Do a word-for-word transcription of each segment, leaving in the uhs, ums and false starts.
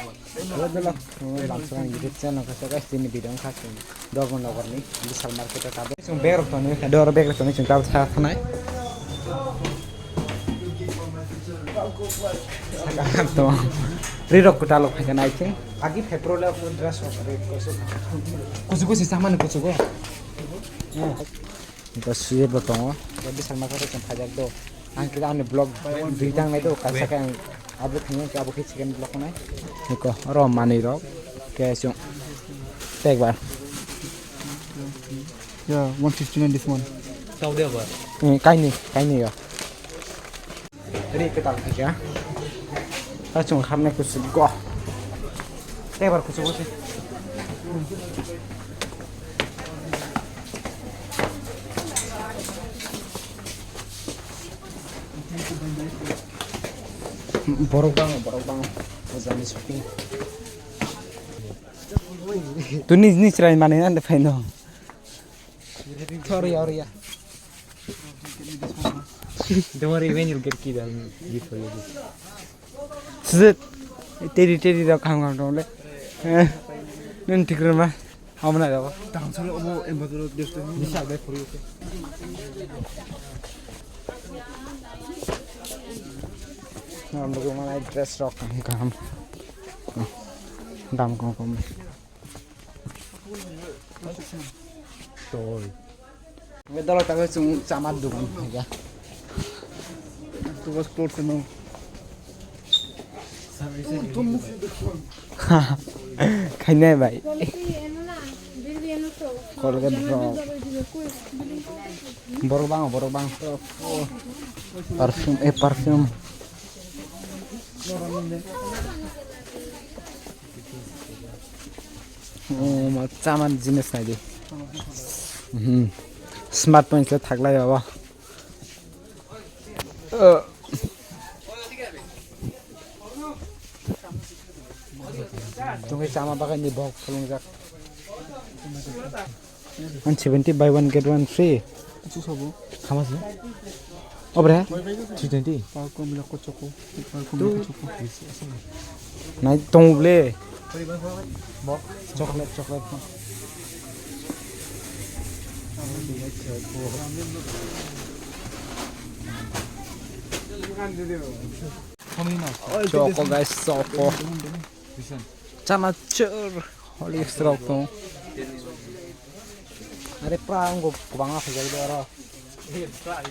Hello, hello. Lamsang YouTube channel ka sa guys, tini video wngkha chwng Dharmanagar ni Vishal market o tabuk. Chwng bag rok tonwi kha, doro bag rok tonwi chwng tabuk sa thanai. Saka to. Ri rok kwtal rok phaikha nai chwng. Agi February o dress rok ri kuchuk. Kuchuk kuchuk samani kuchuk o. Ito sujir bo tongo. Ito Vishal market o chwng phaijak do. Ang khe ani vlog dui tang nai do, kaisa khe ang upload khainai, khe abo khe second vlog nai. Iko oro manwi rok khe chwng tekbar. Yeah, one fifty nine this one. Tau de ba? Eh, kaini, kaini yo. Ri kwtal khaikha. Ta chwng khamne kuchuk go. Tei bar kuchuk go se. Borok bang, borok bang. Ojani shopping. Tuni ni chwrai mani na de phaino. Sorry, sorry. Don't worry, when you get kid, I'll give for you this. Sit. Teri teri rok kham kham tong le. Eh, nung thik rwma. Hamna rok. Tang solo obo embadoro desto. Bisa be for you. Nang rok mana dress rok kham kham. Dam kom kom. Tol. Nge dolo tago chung chama dukan ya. Tu bas plot no. Khainai bai. Colgate rok. Borok bang, borok bang. Perfume, eh, perfume. Oh, ma chaman jinis nai di. Mhm. Smart point se thaklai baba. Uh. Tungui chama bagani bok phulungjak. One seventy buy one get one free. Chu sabo. How much? Obre? Three twenty. Parkom la kochoko. Parkom la kochoko. Nai tong ble. Chocolate, chocolate. Choco guys, choco. Chama chur. Holy srok tong. Are pra ango kwbangma khaijak de oro.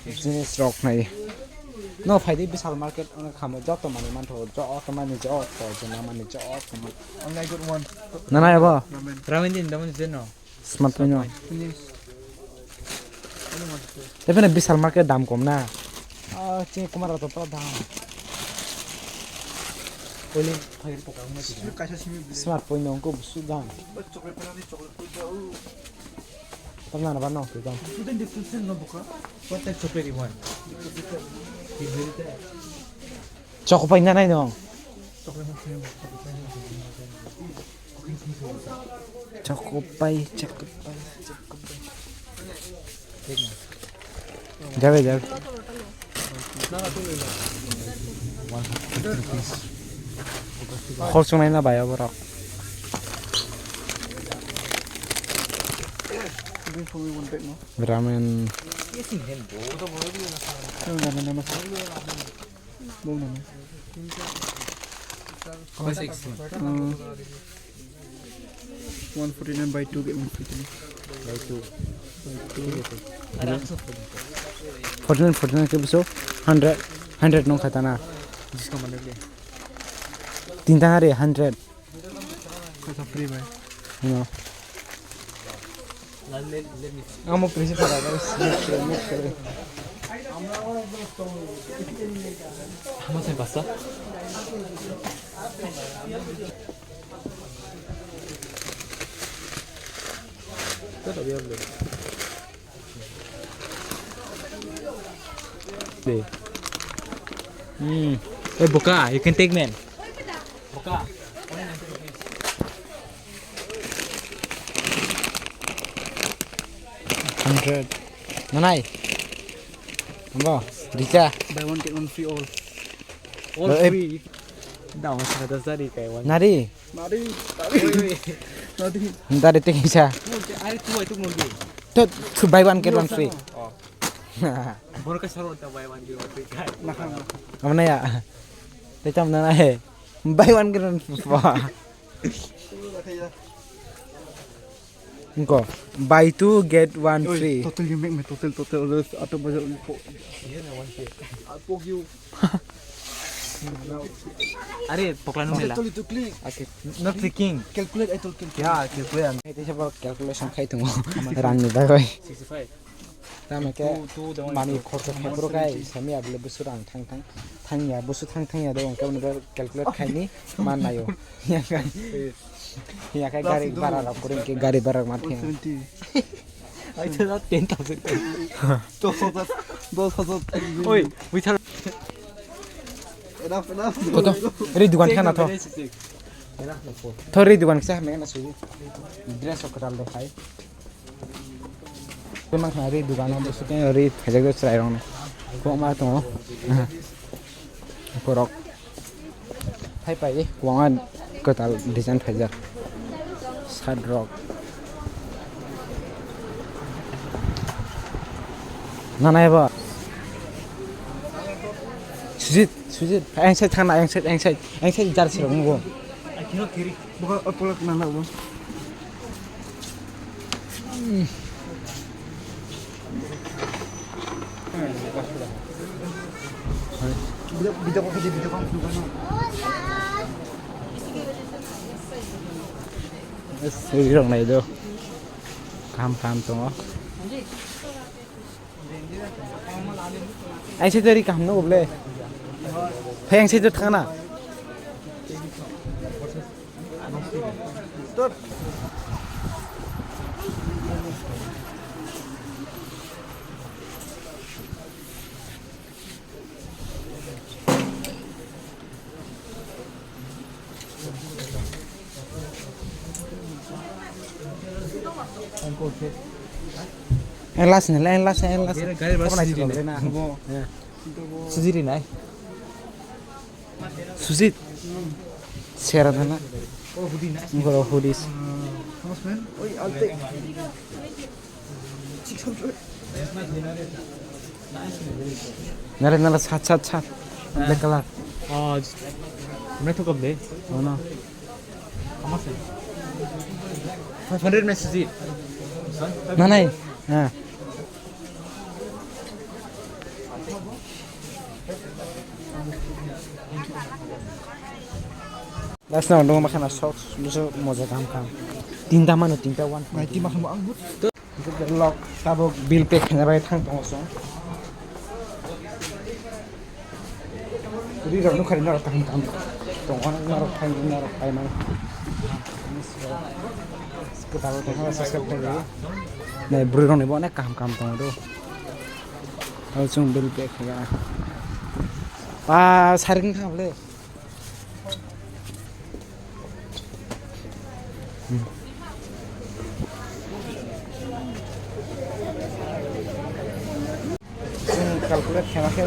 Jinis rok nai. No phaidi Vishal market ono khamo joto manwi mantho, joto manwi joto jona manwi joto manwi. Only I got one. Nana abo? Ramen. Ramen din, ramen din no. Smart point no. Finish. Only one. Tebena Vishal market dam kom na. Ah, chini kumar to pra dam. Oile phai pokang ma. Kaisa simi. Smart point no ko busu dam. Chocolate pala ni chocolate pala. Tamna na ba no, tu tam. What type chocolate you want? Choco pie na nai no. Choco pie, choco pie, choco pie. Jabe, jabe. Khor sungnai na bai borok. Ramen. Ramen nama. Bo nama. One forty nine buy two get one free. Buy two. Forty nine, forty nine ke biso hundred, hundred nong khatana. Discount mana dia? Tinta hari hundred. Kata free buy. No. Amo prisi para. Amo sai basa. Hmm. Hey, Boka, you can take, man. Boka. Hundred. Nanai. Ambo, Richa. Buy one, get one free all. All free. Dawa sana dasari kai wan. Nari. Nari. Nari. Nari. Nari te kisa. Are tu itu murgi. To tu buy one get one free. Oh. Borok ka saro ta buy one get one free kai. Amna ya. Te tam na he. Buy one get one free. Engko, buy two get one free. Total you make me total total always ato bajar. Are pokla no mela. Total itu click. Okay, not clicking. Calculate I told calculate. Ya, calculate. Ito siya calculation kay tungo. Rang ni bagay. Sixty-five. Tama ke mani khorsa khaibro kai sami abile busu rang thang thang thang ya busu thang thang ya do angke uno calculate khaini man nayo. Ya kai gari bara rok kuring ke gari bara rok mati. Aita da ten thousand. Dos hajar, dos hajar. Oi, withar. Enough, enough. Koto? Ri dukan khana tho. Thori dukan kisa hamya na sugi. Dress ok dal do khai. Tei mang khna ri dukan o busu tei ri thajak do chwrai rok no. Kok ma tongo. Borok. Hai pai kwbangma kwtal design phaijak. Shirt rok. Nanai ba. Sujit, Sujit, ang side thangna, ang side, ang side, ang side jersey rok nukgo. Buka, oh, polak nana, bro. Video, video call, video call, video call. Sujit rok nai do. Kaham, kaham tongo. Ang side ri kaham no ble. Phai ang side thangna. Ang last ni, ang last, ang last. Gari, gari bas. Apa lagi sujiri ni. Sujiri nai. Sujit. Sera dana. Ngoro hoodies. Nare nare sat sat sat. Black color. Oh, meto kam de. Oh no. Five hundred message. Nanai. Ha. Last na dong makhana socks buso moja kam kam. Tinta mano tinta one. Mai ti makhana ang but. Lok tabok bill pay khana bai thang tongo song. Ri rok nukha ri norok kaham kaham tongo norok phai norok phai mano. Kwtal tongo subscribe khlai. Nai bwrwi rok ni bo onek kaham kaham tongo do. Abo chwng bill pay khlai ya. Ba saring thang le. Chwng calculate khaima khe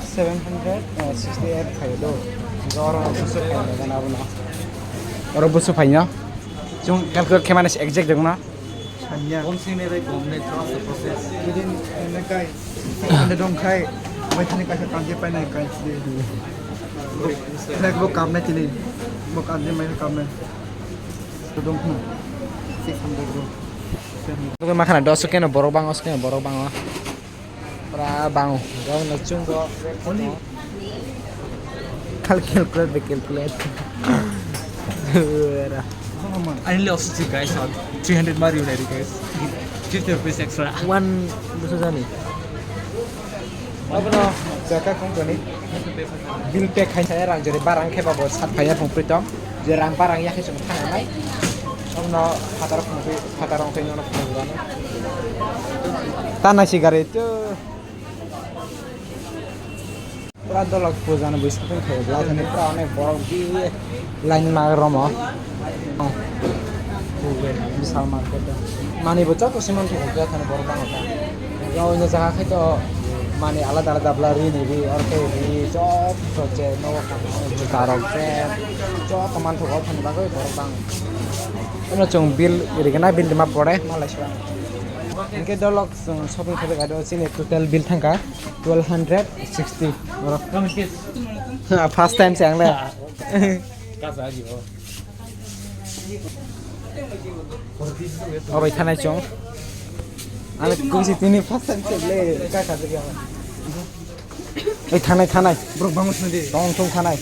seven hundred sixty eight phaio do. Oro busu phaino gana abono. Oro busu phaino. Chwng calculate khaimani exact dongna. Sanya. Bom sini rai bom ne through the process. Within, eh, kai, ande dong khai, mai thani kaisa tamje pai nai kai sidi. Nek bo kam nai tini, bo kam je mai kam nai. Dong khna, six hundred dong. Oke, makhana dos keno borok bang, os keno borok bang. Pura bang, bang na chungo. Calculate, calculate. Ani le oxygen guys, three hundred mari unai guys. Fifty rupees extra. One, busu jani. Abono jaka kong toni. Bill pay khai saya rang jori barang khe babo sat phaya phung pritom. Je rang barang ya khe sung thang nai. Abono phatar phung pri, phatar rong khe nyono phung rano. Ta nai si gari tu. Pura dolok puja no bwswk tong khe bla thani pura onek borok bi line ma romo. Bisal market o. Mani bo joto simon thok bla thani borok bang kha. Oino jaga khai to Mani alada alada bwla rini ri, orte ri, joto je nogo kha, juta rok je, joto manthogo, ophani bagwi borok bang. Eno chwng bill rigena bill rima pore malai song. Hinkhe dolok chwng shopping khabe gado chini total bill thangkha twelve hundred sixty borok. First time se ang le. Obai thanai chwng. Ani kusi tini first time se le ka ka jagi. Oi thanai thanai. Borok bangma sindi. Tong thung thanai.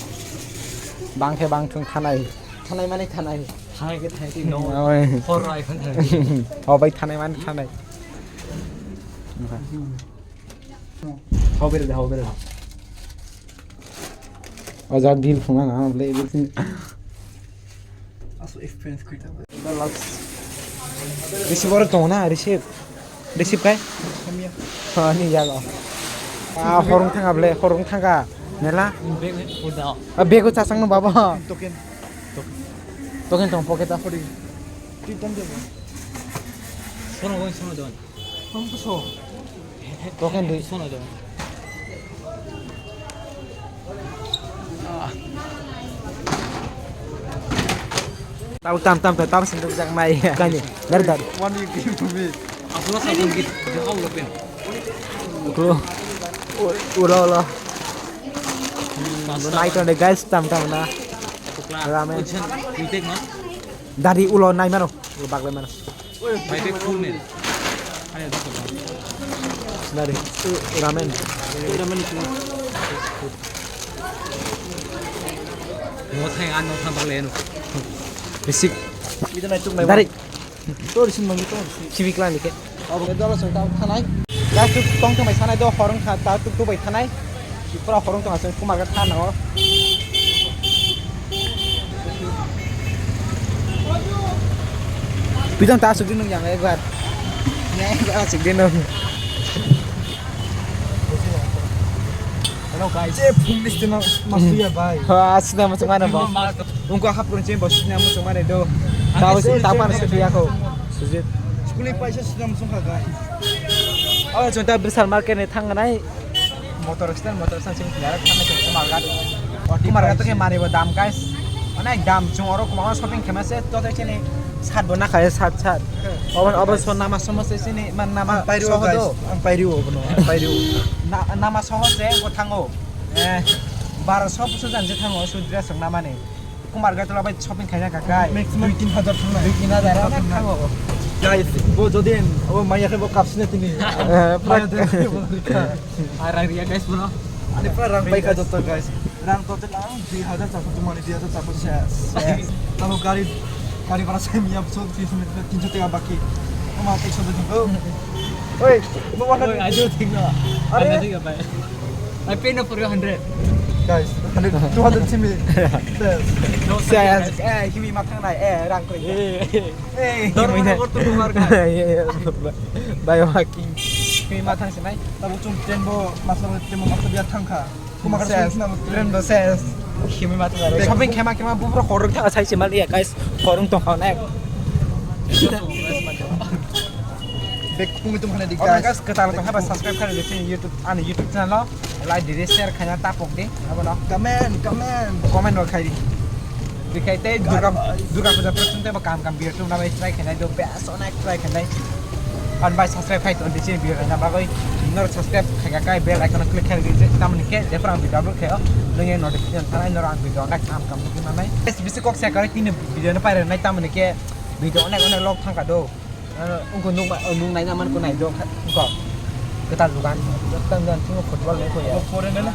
Bang khe bang thung thanai. Thanai mani thanai. Thanai khe thanai tini. Oi. Hor ai khan thanai. Obai thanai mani thanai. Hau bere de, hau bere de. O jaga bill phunga na, bole, everything. Aso experience khuita. Receive oro tongo na, receive. Receive kai? Hamya. Ha, ni jaga. Ah, horong thanga bole, horong thanga. Mela? Bag, bag, bag. Ah, bag o chasang no baba. Token. Token tong pocket a. Hori. Ti tong de. Sono goi, sono don. Tong so. Token di. Sono don. Tau tam tam tam tam sendok jak mai kani. Dari dari. One you give to me. Aku rasa pun gitu. Jangan lupa. Ulo. Ulo ulo. Nai to guys tam tam na. Ramen. Dari ulo nai mano. Ulo bagle mano. Bai bag full ne. Ayo, dito ba. Nari, ramen. Ramen itu. Mo thai an no thang le no. Bisik. Ito na ituk na. Dari. Tor sin mangi tor. Civic line ke. Abo dolo song ta thanai. Guys, tu tong tong mai sanai do horong kha ta tu tu bai thanai. Pura horong tong asai kumar ga thanao. Pitang ta asuk din nung yang ekbar. Yang ekbar asuk din nung. Hello guys. Je phung ni sima masuya bai. Ha, asna masuk mana ba? Ungko hap kurang cem bos sina masuk mana do. Tahu sih tapan sedia ko. Sujit. School ni paisa sina masuk ka guys. Oh, contoh besar market ni thangnai. Motor stand, motor stand sing khna khna sing Kumarghat. Kumarghat khe mani bo dam guys. Onek dam chung oro kwbangma shopping khema se to te chini sat bo na khaye sat sat. Obo obo so nama somo se chini man nama Ang pairiwo soho guys. Do. Ang pairiwo bono. Ang pairiwo. Na nama soho se go thango. Eh, baro so busu jan je thango su dress song namani. Kumarghat tola bai shopping khaina kha kai. Maximum tin hazar thangnai. Dui tin hazar ano thango. Guys, bo jodi o maya khe bo kapsine tini. Eh, maya prak- de bo rikha. Ar rang riya guys bono. Ani pura rang bai kha joto guys. Rang total ang dui hazar charso tongmani, dui hazar charso ses. Tamo gari, gari bhara sai miya so tinsho taka baki. Ama ekso de. Oh. Oi, bo wala. Oi, I do think no. Are? I do think about. I pay no for your hundred. Guys, hundred, two hundred simi. Ses. No, ses. Eh, kimi mathang nai, eh, rang koi. Eh, eh. Eh, dormo na gortu kumar ka. Biohacking. Kimi mathang sinai. Tabo chung train bo masla train bo masla biya thangkha. Kuma ka ses. Train bo ses. Kimi mathang. Shopping khema khema bubro horong thang sai se mal ya guys. Horong tong khau nai. Bek kumi tum khana di guys. Guys, kwtal tong haba subscribe kare de YouTube, ani YouTube channel. Like di, share khaina tapok di, abono. Comment, comment. Comment bo khai di. Bikhai tei Durga, Durga puja pore chwng tei bo kam kam video tubna bai try khainai do, best onek try khainai. An bai subscribe khai ton di chini video na bagwi. Nor subscribe khai kai bell icon click khai di, tamni ke je pran video upload khayo. Nung ye notification thanai nor ang video onek kam kam tubna nai. Bisi kok se kare tini video na pai nai tamni ke video onek onek log thangka do. Ano, ungko nung ma, nung naina man ko nai do, ungko. Kwtal dukan, kwtal dukan, tingko football nai ko ya. Abo pore nai na.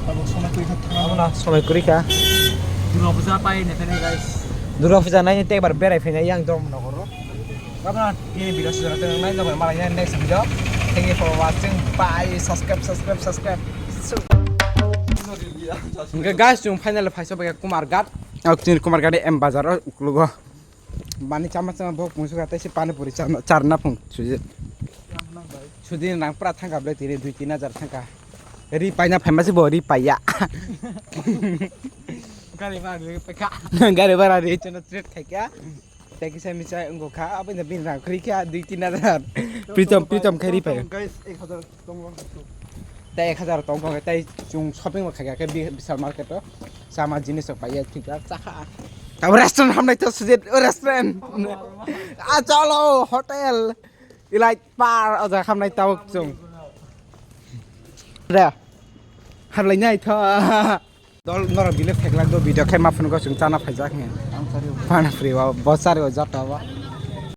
Abo somai kuri kha thang. Abo na somai kuri kha. Durga puja pai ne thani guys. Durga puja nai te bar berai phai nai yang dom nogoro. Abo na tini video sujara te nai dom malai next video. Thank you for watching. Bye. Subscribe, subscribe, subscribe. Hingke guys, chwng final phai sobai Kumarghat. Ang chini Kumarghat ni M Bazar o uklugo. Mani chama chama bo pungsuka tei se pani puri charna, charna phung suji. Sudi nang pura thangka ble tini dui tin hajar thangka. Ri paina phaima se bo ri paiya. Gari bara ri paika. Gari bara ri chana trade khaika. Tei kisa misa wngkha abo ni bini rang khri kha dui tin hajar. Pritom, pritom khai ri pai. Guys, ek hazar. Tong long kasu. Tei ek hajar tong kok tei chwng shopping bo khaikha khe bi-, Vishal market o. Chama jinis rok paiya thik jak chakha. Tamo restaurant hamnai to sujit o restaurant. A chalo hotel. Ilai par o jaga hamnai tabuk chwng. Re. Hamlai nai tho. Dol norok bile pheklak do video khe ma phunuk chwng chana phaijak he. Pana phri o bo chari o jata o.